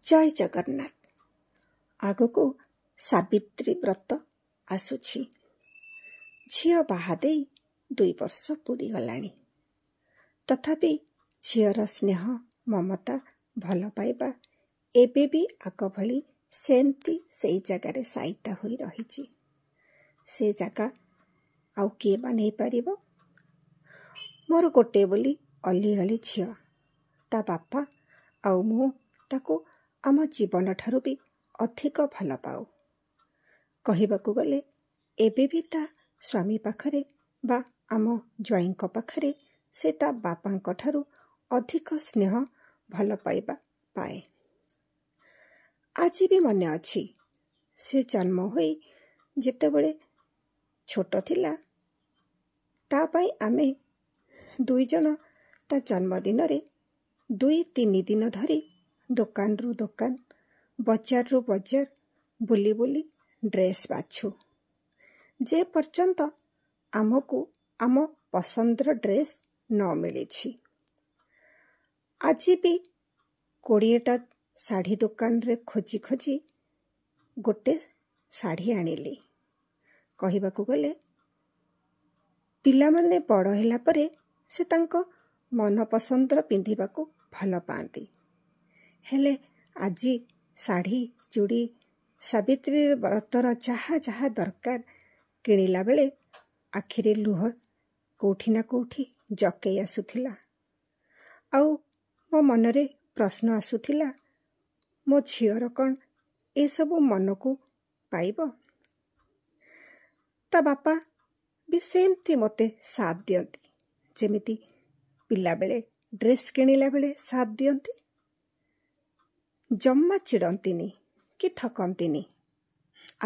ଜୟ ଜଗନ୍ନାଥ। ଆଗକୁ ସାବିତ୍ରୀ ବ୍ରତ ଆସୁଛି। ଝିଅ ବାହା ଦେଇ 2 ବର୍ଷ ପୂରିଗଲାଣି। ତଥାପି ଝିଅର ସ୍ନେହ, ମମତା, ଭଲ ପାଇବା ଏବେ ବି ଆଗ ଭଳି ସେମିତି ସେଇ ଜାଗାରେ ସାଇତା ହୋଇ ରହିଛି। ସେ ଜାଗା ଆଉ କିଏ ବା ନେଇପାରିବ? ମୋର ଗୋଟେ ବୋଲି ଅଲିଅଳି ଝିଅ। ତା ବାପା ଆଉ ମୁଁ ତାକୁ ଆମ ଜୀବନଠାରୁ ବି ଅଧିକ ଭଲ ପାଉ। କହିବାକୁ ଗଲେ ଏବେ ବି ତା ସ୍ୱାମୀ ପାଖରେ ବା ଆମ ଜ୍ୱାଇଁଙ୍କ ପାଖରେ ସେ ତା ବାପାଙ୍କ ଠାରୁ ଅଧିକ ସ୍ନେହ, ଭଲ ପାଇବା ପାଏ। ଆଜି ବି ମନେ ଅଛି, ସେ ଜନ୍ମ ହୋଇ ଯେତେବେଳେ ଛୋଟ ଥିଲା, ତା ପାଇଁ ଆମେ 2 ଜଣ ତା ଜନ୍ମଦିନରେ 2-3 ଦିନ ଧରି ଦୋକାନରୁ ଦୋକାନ, ବଜାରରୁ ବଜାର ବୁଲି ବୁଲି ଡ୍ରେସ୍ ବାଛୁ, ଯେ ପର୍ଯ୍ୟନ୍ତ ଆମକୁ ଆମ ପସନ୍ଦର ଡ୍ରେସ୍ ନ ମିଳିଛି। ଆଜି ବି 20ଟା ଶାଢ଼ୀ ଦୋକାନରେ ଖୋଜି ଖୋଜି ଗୋଟେ ଶାଢ଼ୀ ଆଣିଲି। କହିବାକୁ ଗଲେ ପିଲାମାନେ ବଡ଼ ହେଲା ପରେ ସେ ତାଙ୍କ ମନ ପସନ୍ଦର ପିନ୍ଧିବାକୁ ଭଲ ପାଆନ୍ତି। ହେଲେ ଆଜି ଶାଢ଼ୀ, ଚୁଡ଼ି, ସାବିତ୍ରୀ ବ୍ରତର ଯାହା ଯାହା ଦରକାର କିଣିଲା ବେଳେ ଆଖିରେ ଲୁହ କୋଉଠି ନା କୋଉଠି ଜକେଇ ଆସୁଥିଲା। ଆଉ ମୋ ମନରେ ପ୍ରଶ୍ନ ଆସୁଥିଲା, ମୋ ଝିଅର କ'ଣ ଏସବୁ ମନକୁ ପାଇବ? ତା ବାପା ବି ସେମିତି ମୋତେ ସାଥ ଦିଅନ୍ତି, ଯେମିତି ପିଲାବେଳେ ଡ୍ରେସ୍ କିଣିଲା ବେଳେ ସାଥ ଦିଅନ୍ତି। ଜମା ଚିଡ଼ନ୍ତିନି କି ଥକନ୍ତିନି।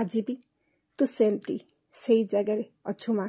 ଆଜି ବି ତୁ ସେମିତି ସେଇ ଜାଗାରେ ଅଛୁ ମା।